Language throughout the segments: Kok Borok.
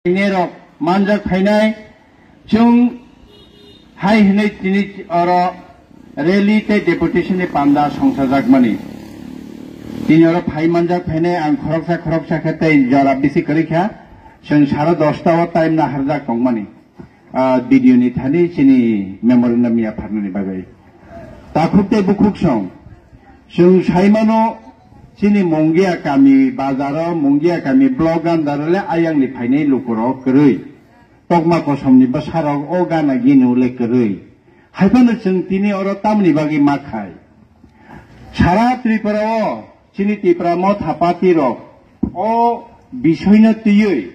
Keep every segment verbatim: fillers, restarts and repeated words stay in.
Tini rok manjak phainai, chwng hai hwnwi tini oro rally tei deputation ni panda songchajakmani. Tini oro phai manjak phainai ang khoroksa khoroksa khe tei jora bisi kwrwi kha, chwng sara dosta o time naharjak tongmani. Ah, B D O ni thani chini memorandum yapharnani bagwi. Takhuk tei bukhuk song, chwng saimano chini Mungia kami bazaro, Mungia kami block under le ayang ni phainai lukurok kwrwi. Tokma kosomni bwsarok o gana gini ule kwrwi. Haiphano chwng tini oro tamni bagwi ma khai? Sara Tripura o chini Tipra Motha Party rok o bisoino twiwi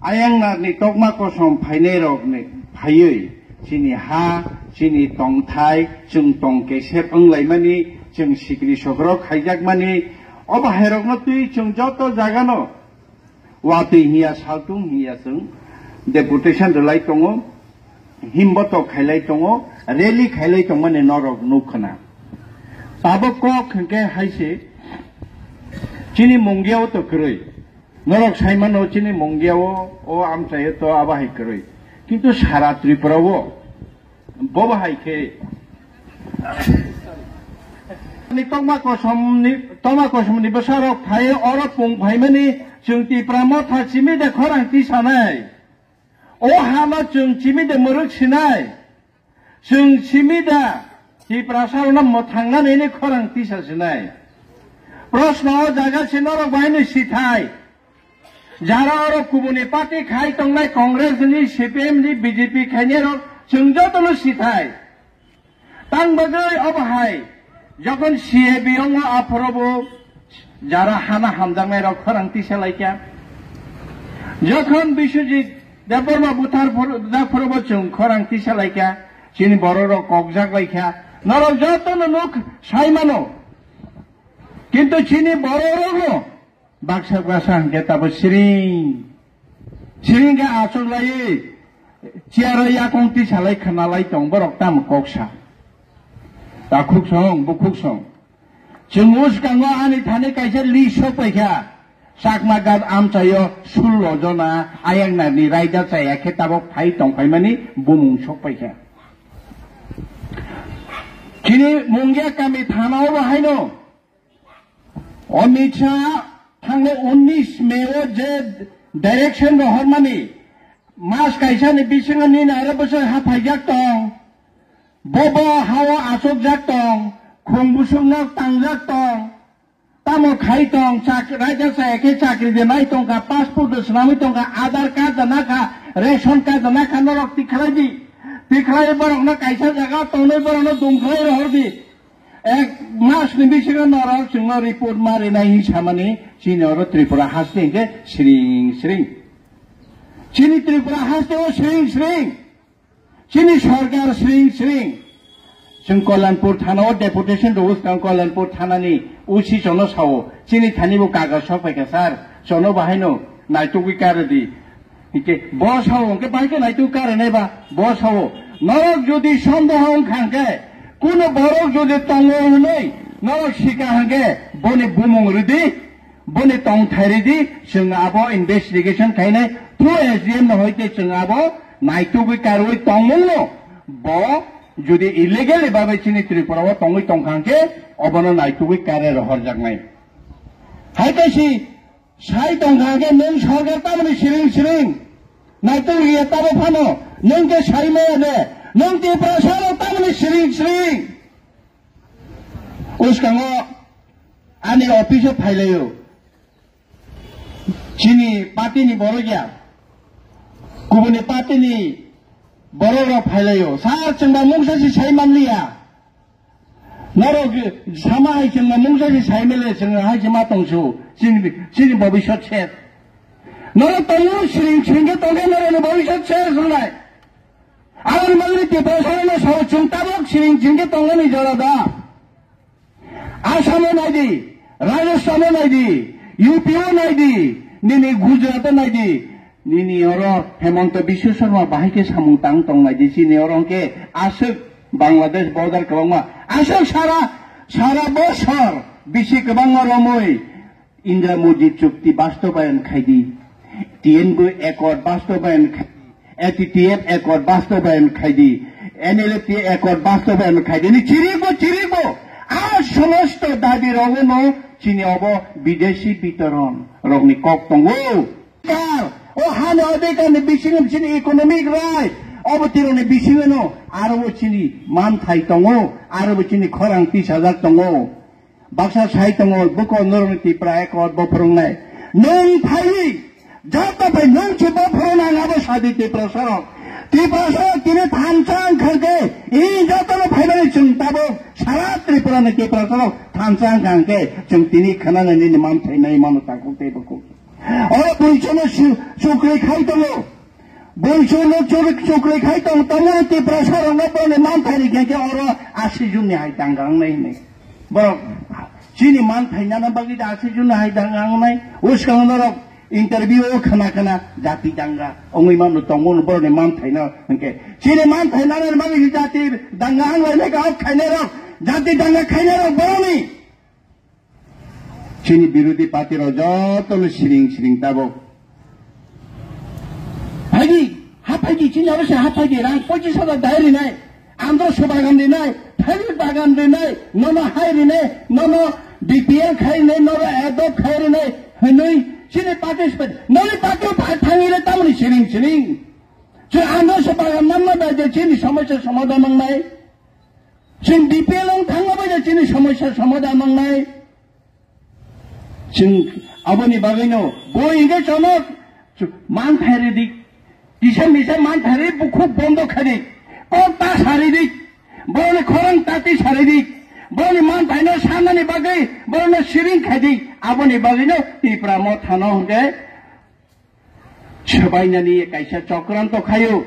ayang narni tokma kosom phainai rokni phaiwi chini ha, chini tongthai, chwng tong kesep wnglaimani, chwng sikri sokrok khaijakmani, o bahairokno twi chwng joto jagano watwi hiya, saltung hiya chwng deputation rwlai tongo, himbotok khailai tongo, rally khailai tongmani norok nukkha na. Tabuk kok hwnkhe hai se, chini Mungia o to kwrwi. Norok saimano chini Mungia o, o amchaio to abo hai kwrwi. Kintu sara Tripura o bo bahai khe ni tokma kosomni, tokma kosomni bwsarok phai oro pung phaimani chwng Tipra Motha chimi de khorang tisanai. O hano chwng chimi de mwrwk sinai. Chwng simi da Tiprasa rokno mwthangnani hwnwi khorang tisa sinai. Proshno o jaga se norok bahaino sithai. Jara oro kubuni party khai tongnai Congress ni, C P M ni, B J P khainai rok chwng jotono sithai. Tang bagwi obo hai, jokhon C A B ongo aphuru bo jara hana hamjaknai rok khorang tisa laikha. Jokhon Biswajit Debbarma buthar phuru, jak phuru bo chwng khorang tisa laikha, chini borok rok kokjak laikha. Norok jotono nuk sai mano. Kintu chini borok rokno baksa baksa hwnkhe tabo siring. Siring khe achuk laiwi chair o yakung tisa lai khna lai tong borok tamo koksa. Takhuk song, bukhuk song. Chwng bwskango ani thani kaisa list sok paikha. Chakma gat amchaio sullo jona ayang narni raida chaya khe tabok phai tong phaimani bumung sok paikha. Chini Mungia kami thana o bo haino Amit Shah thangnai unnish May o je direction rohormani mas kaisani bisingo nini aro bwswk haphaijak tong. Bobo hao achukjak tong, khung busukno tangjak tong, tamo khai tong, chak-, raida chaya khe chakri de nai tongkha, passport de swnamwi tongkha, Aadhaar card de nakha, ration card de nakha, norok tikhlai di. Tikhlai borokno kaisa jaga tongnai borokno dumkhlai rohor di. Ek mas ni bisingo norok chwngno report ma rinai hinwi samani chini oro Tripura haste hinkhe siring siring. Chini Tripura haste o siring siring. Chini sorkar sring sring. Chwng Kalyanpur thana o deputation rw swkang Kalyanpur thana ni O C chono sao, chini thani bo kaga sok phaikha sir, chono bahaino naitugwi karwi di. Hike bo sao hwnkhe bahai khe naitugwi karwi nai ba, bo sao. Norok jodi sondeho wngkha hwnkhe, kuno borok jodi tongo hwnwi norok sika hwnkhe boni bumung rwdi. Boni tongthai ridi, chwng abo investigation khainai through S D M no hoite chwng abo naitugwi karwi tongmungno bo jodi illegally babe chini Tripura o tongwi tongkha hwnkhe obono naitugwi kare rohorjaknai. Hai kaisi sai tongkha hwnkhe nwng sorkar tamoni siring siring naitugwi tabo phano nwng khe sai maya de nwng Tiprasa no tamoni siring siring. Uskango ani office o phailaio. Chini party ni borok ya. Kubuni party ni borok rok phailaio. Sir, chwngba mungsa si sai manliya. Norok sama hai chwngba mungsa si sai mele chwng hai se ma tongsu. Chini, chini bobiswt ses. Norok tongo siring siring khe tongkhe norok ni bobiswt ses wngnai. Aboni bagwi Tiprasa no sao chwng tabok siring siring khe tongmani jora da. Assam o nai di, Rajasthan o nai di, U P o nai di, nini Gujarat o nai di, nini oro Hemanta Biswa Sarma bahai khe samung tang tong nai di, chini oro hwnkhe aswk Bangladesh border kwbangma, aswk sara, sara bosor bisi kwbangma romwi Indra Modi chukti bastobayan khai di. T N B accord bastobayan khai di, A T T F accord bastobayan khai di, N L F T accord bastobayan khai di. Ni chirikbo, chirikbo, a somosto dabi rogono chini obo bideshi bitoron rokni kok tongo. Kar, o hani odhikar ni bisingo chini economic right, obo tironi bisingo no, aro bo chini manthai tongo, aro bo chini khorang tisajak tongo. Baksa sai tongo, buko norokni Tipra Accord bo phwrwngnai. Nwng phaiwi, joto phai nwng se bo phwrwngna ang abo sadi Tiprasarok. Tiprasarok tini thansa wngkha khe, i jotono phaimani chwng tabuk sara Tripurani Tiprasarok thansa wngkha khe, chwng tini khwnanani ni manthai nai mano takhuk tei bukhuk. Oro buisono su-, chukri khai tongo. Buisono chukri, chukri khai tong, tamo Tiprasa rokno boni manthai ni khe khe oro asi jun ni hai tang gang nai hinwi. Borok chini manthai nana bagwi da asi jun ni hai tang gang nai. Uskang norok interview o khana khana jati danga ongwi mano tongo borok ni manthai no hinkhe. Chini manthai nana bagwi jati danga ang lai nai ka ok khainai rok, jati danga khainai rok borok ni. Chini birodhi party rok joto no siring siring tabuk. Phaidi, ha phaidi, chini abo se ha phaidi, rang pochis hajar dai rinai, andro se bagan rinai, thailik bagan rinai, nono hai rinai, nono B P L khai rinai, nono adopt khai rinai, hinui chini participate, noni party o pha-, thangi le tamoni siring siring. Chwng andro se bagan namna bai je chini somosya somadhan nangnai. Chwng B P L wng thangma bai da chini somosya somadhan wngnai. Chwng aboni bagwino bo hinkhe chwngno manthai rwdi. Kisa misa manthai rwdi, bukhuk bondo khaidi. Kok ta saridi. Boroni khorang tati saridi. Boroni manthaino sanani bagwi borokno siring khaidi. Aboni bagwino Tipra Mothano hinkhe Swbainani kaisa chokranto khaio.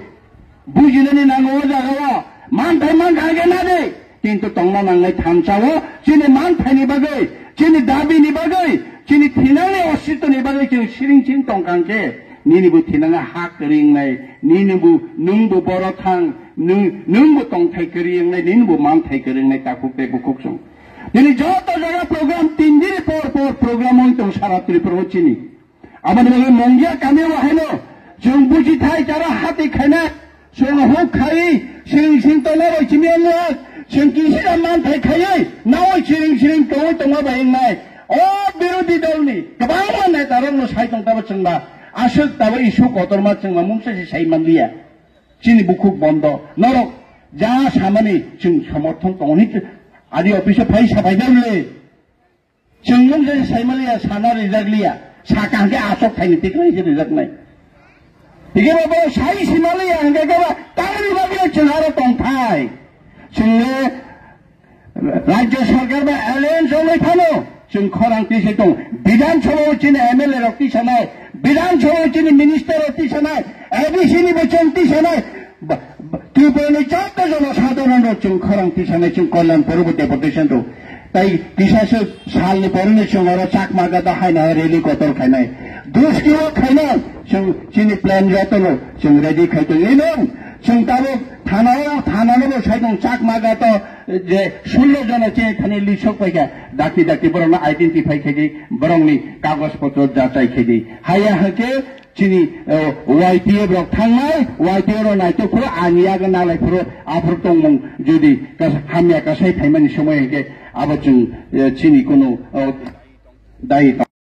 Bujinani nango o jagao. Manthai mankha khe nadi. Kintu tongna nangnai thansa o chini manthaini bagwi, chini dabini bagwi, chini thinangni ositoni bagwi chwng siring siring tongkha khe, nini bo thinanga ha kwrwi wngnai, nini bo, nwng bo boro thang, nwng, nwng bo tongthai kwrwi wngnai, nini bo manthai kwrwi wngnai takhuk tei bukhuk chwng. Nini joto jaga program tin dini por por program wng tong sara Tripura o chini. Aboni bagwi Mongia kami o haino chwng buji thai chara hati khaina, chwng huk khai, siring siring tongna roi chini wngya, chwng kisi da manthai khaiwi, nawi siring siring tongwi tongma bai wngnai. O birodhi dolni kwbangma neta rokno sai tong tabo chwngba, aswk tabo issue kotorma chwngba mungsa se sai manliya. Chini bukhuk bondo, norok ja samani chwng somorthon tongo ni, adi office o phai saphai da le. Chwng mungsa se saimaliya, sana rijakliya, saka hwnkhe aswk thaini tikhlai se rijaknai. Hingke bo borok sai simaliya hingke kebo tamoni bagwi chwng aro tongthai. Chwngno Rajya Sarkar bai alliance wngwi phano chwng khorang twi se tong. Bidhan Sabha o chini M L A rok twi sanai, Bidhan Sabha o chini minister rok twi sanai, A D C ni bo chwng twi sanai. Ba-, ba-, Tripura ni joto jono sadharon rok chwng khorang tisanai chwng Kalyanpur bo deputation rw. Tai kisa se sal ni pore ni chwng oro Chakma Gada haino rally kotor khainai. Duski o khainai chwng chini plan joto no chwng ready khai tong. Ino chwng tabuk thana o, thana no bo sai tong Chakma Gada je sullo jono chini thani lisok paikha. Dakti dakti borok no identify khai di, borok ni kagoj potro jachai khai di. Haya hake Chini, eh, Y T F rok thangnai, Y T F rok naitok phuru ani yago nalai phuru aphuru tongmung jodi kas-, hamya kasai phaimani somoi hwnkhe abo chwng, eh, chini kunu, eh, dai